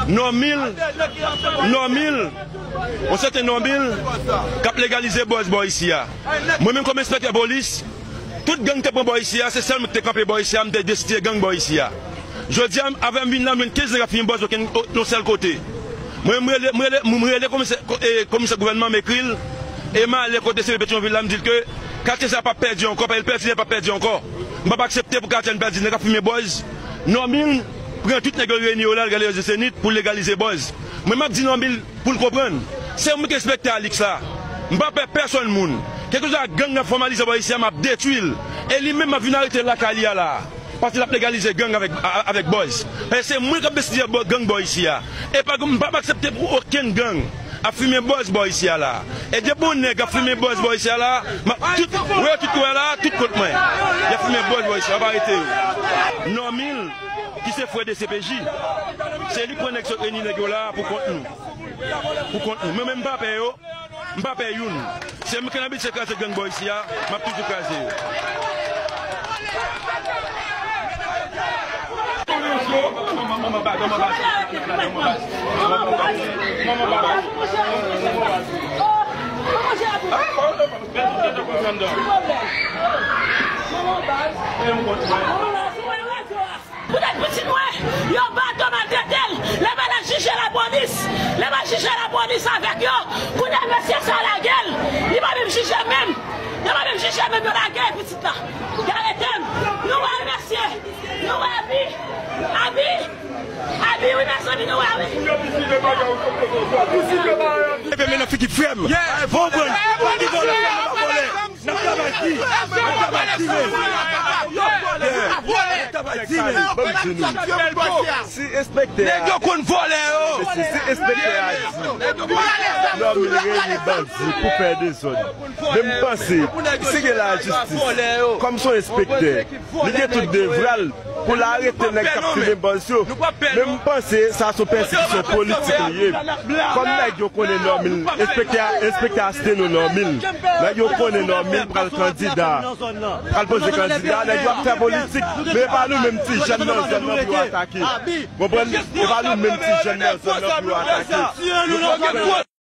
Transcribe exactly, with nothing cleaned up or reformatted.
Normil, Normil, yon sèten Normil k ap legalize bòz bò isi a. Mwen menm kòm enspektè polis, tout gang k te pran bò isi a, se sèl mwen ki te kanpe bò isi a, m te destye gang bò isi a. Jodi a, avè m vin la, m jwenn kenz nèg ap fimen bòz okenn, o, yon sèl kote. Mwen, m rele, m rele, m rele komisè, ko-, e, komisè gouvènman, m ekri l, e m ale kote C P Petyonvil la, m di l ke katye sa a p ap pèdi ankò, paske l pèdi, l p ap pèdi ankò. M p ap aksepte pou katye a n pèdi nèg ap fimen bòz. Normil pran tout nèg yo reyini yo la, l rele yo Zenit pou legalize bòz. Mwen, m ap di Normil pou l konprann. Se mwen ki enspektè Alix la. M pa pè pèsonn moun. Kèlkeswa gang k ap fòmalize bò isi a, m ap detwi l. E li menm, m ap vin arete l lakay li a la. Paske l ap legalize gang avèk, a-, avèk bòz. Paske se mwen k ap deside bò-, gang bò isi a. E pa, m p ap aksepte pou okenn gang ap fimen bòz bò isi a la. E depi yon nèg ap fimen bòz bò isi a la, m ap tout, wè yo tout wè la, tout kont mwen. Y ap fimen bòz bò isi a, m ap arete yo. Normil, ki se frè D C P J, se li k pran nèg sot reyini nèg yo la pou kont nou. Pou kont nou. Mwen menm, m pa pè yo. M pa pè youn. Se mwen ki nan abitye kraze gang bò isi a, m ap toujou kraze yo. Poutèt pitit mwen, yo ba Dòm maltrete l. Lè m al jije lapolis, lè m al jije lapolis avèk yo, kounye a mesye sa lage l. Li pa menm jije menm. Yo pa menm jije menm, yo lage pitit la. Yo arete m. Nou wè l, mesye. Nou wè Abi. Abi. Abi, wi, mezanmi, nou wè, wi. Epi men nan figi frè m. Bon, bon. Pa di vòlè, pa vòlè. N ap travay di, n ap travay di, men. N ap travay di, men. Ban m di nou. Si enspektè a, nèg yo konn vòlè yo. Mesye, si enspektè a di Normil reyini bandi pou fè dezòd, men m panse, si gen lajistis, kòm se yon enspektè, li gen tout devwa l pou l arete nèg k ap fimen bòz yo. Men m panse sa se yon pèsekisyon politik li ye. Kòm nèg yo konnen Normil, enspektè a, enspektè a site non Normil. Nèg yo konnen Normil pral kandida, pral poze kandida, nèg yo ap fè politik. Men e pa nou menm ti jèn nan zòn nan pou yo atake. Konprann? E pa nou menm ti jèn nan zòn nan pou yo atake. Nou konprann?